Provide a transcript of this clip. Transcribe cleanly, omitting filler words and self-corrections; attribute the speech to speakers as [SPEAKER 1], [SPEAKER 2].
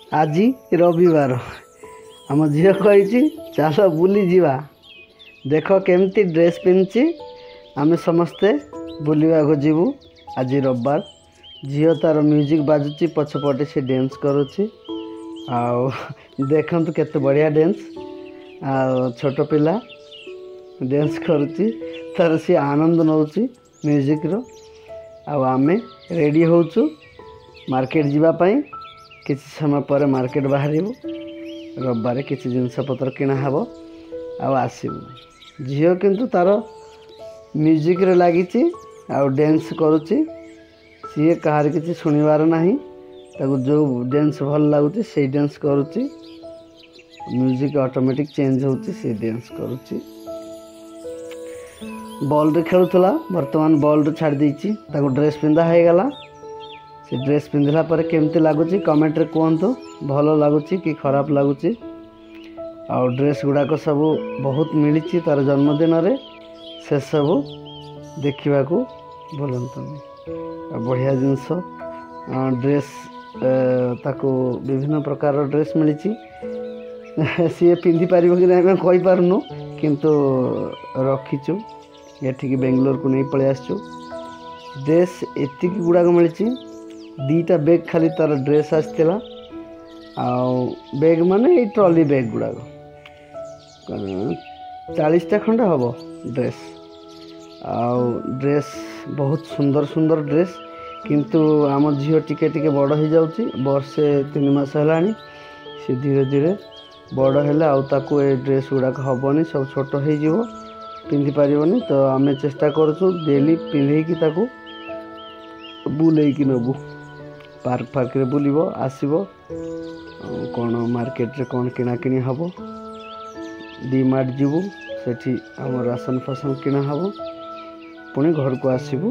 [SPEAKER 1] ଆଜି ରବିବାର। ଆମ ଝିଅ କହିଛି ଚାଲ ବୁଲିଯିବା। ଦେଖ କେମିତି ଡ୍ରେସ୍ ପିନ୍ଧିଛି। ଆମେ ସମସ୍ତେ ବୁଲିବାକୁ ଯିବୁ ଆଜି ରବିବାର। ଝିଅ ତାର ମ୍ୟୁଜିକ୍ ବାଜୁଛି ପଛପଟେ, ସେ ଡ୍ୟାନ୍ସ କରୁଛି। ଆଉ ଦେଖନ୍ତୁ କେତେ ବଢ଼ିଆ ଡ୍ୟାନ୍ସ। ଆଉ ଛୋଟ ପିଲା ଡ୍ୟାନ୍ସ କରୁଛି, ତାର ସିଏ ଆନନ୍ଦ ନେଉଛି ମ୍ୟୁଜିକ୍ର। ଆଉ ଆମେ ରେଡ଼ି ହେଉଛୁ ମାର୍କେଟ ଯିବା ପାଇଁ। କିଛି ସମୟ ପରେ ମାର୍କେଟ ବାହାରିବୁ। ରବିବାର କିଛି ଜିନିଷପତ୍ର କିଣା ହେବ ଆଉ ଆସିବୁ। ଝିଅ କିନ୍ତୁ ତାର ମ୍ୟୁଜିକ୍ରେ ଲାଗିଛି ଆଉ ଡ୍ୟାନ୍ସ କରୁଛି। ସିଏ କାହାର କିଛି ଶୁଣିବାର ନାହିଁ। ତାକୁ ଯେଉଁ ଡ୍ୟାନ୍ସ ଭଲ ଲାଗୁଛି ସେଇ ଡ୍ୟାନ୍ସ କରୁଛି। ମ୍ୟୁଜିକ୍ ଅଟୋମେଟିକ୍ ଚେଞ୍ଜ ହେଉଛି, ସେ ଡ୍ୟାନ୍ସ କରୁଛି। ବଲ୍ରେ ଖେଳୁଥିଲା, ବର୍ତ୍ତମାନ ବଲ୍ରୁ ଛାଡ଼ି ଦେଇଛି। ତାକୁ ଡ୍ରେସ୍ ପିନ୍ଧା ହେଇଗଲା। ସେ ଡ୍ରେସ୍ ପିନ୍ଧିଲା ପରେ କେମିତି ଲାଗୁଛି କମେଣ୍ଟରେ କୁହନ୍ତୁ, ଭଲ ଲାଗୁଛି କି ଖରାପ ଲାଗୁଛି। ଆଉ ଡ୍ରେସ୍ ଗୁଡ଼ାକ ସବୁ ବହୁତ ମିଳିଛି ତା'ର ଜନ୍ମଦିନରେ, ସେସବୁ ଦେଖିବାକୁ ଭୁଲନ୍ତୁନି। ଆଉ ବଢ଼ିଆ ଜିନିଷ ଡ୍ରେସ୍, ତାକୁ ବିଭିନ୍ନ ପ୍ରକାରର ଡ୍ରେସ୍ ମିଳିଛି। ସିଏ ପିନ୍ଧିପାରିବ କି ନାହିଁ ଆମେ କହିପାରୁନୁ, କିନ୍ତୁ ରଖିଛୁ, ଏଠିକି ବେଙ୍ଗଲୋରକୁ ନେଇ ପଳେଇ ଆସିଛୁ। ଡ୍ରେସ୍ ଏତିକି ଗୁଡ଼ାକ ମିଳିଛି। 2ଟା ବ୍ୟାଗ୍ ଖାଲି ତା'ର ଡ୍ରେସ୍ ଆସିଥିଲା। ଆଉ ବ୍ୟାଗ୍ ମାନେ ଏଇ ଟ୍ରଲି ବ୍ୟାଗ୍ ଗୁଡ଼ାକ 40ଟା ଖଣ୍ଡେ ହେବ ଡ୍ରେସ୍। ଆଉ ଡ୍ରେସ୍ ବହୁତ ସୁନ୍ଦର ସୁନ୍ଦର ଡ୍ରେସ୍। କିନ୍ତୁ ଆମ ଝିଅ ଟିକେ ଟିକେ ବଡ଼ ହେଇଯାଉଛି। ବର୍ଷେ 3 ମାସ ହେଲାଣି। ସେ ଧୀରେ ଧୀରେ ବଡ଼ ହେଲେ ଆଉ ତାକୁ ଏ ଡ୍ରେସ୍ ଗୁଡ଼ାକ ହେବନି, ସବୁ ଛୋଟ ହେଇଯିବ, ପିନ୍ଧିପାରିବନି। ତ ଆମେ ଚେଷ୍ଟା କରୁଛୁ ଡେଲି ପିନ୍ଧେଇକି ତାକୁ ବୁଲେଇକି ନେବୁ। ପାର୍କ ଫାର୍କରେ ବୁଲିବ, ଆସିବ। ଆଉ କ'ଣ ମାର୍କେଟରେ କ'ଣ କିଣାକିଣି ହେବ, ଡି ମାର୍ଟ ଯିବୁ, ସେଠି ଆମ ରାସନ ଫାସନ କିଣା ହେବ, ପୁଣି ଘରକୁ ଆସିବୁ।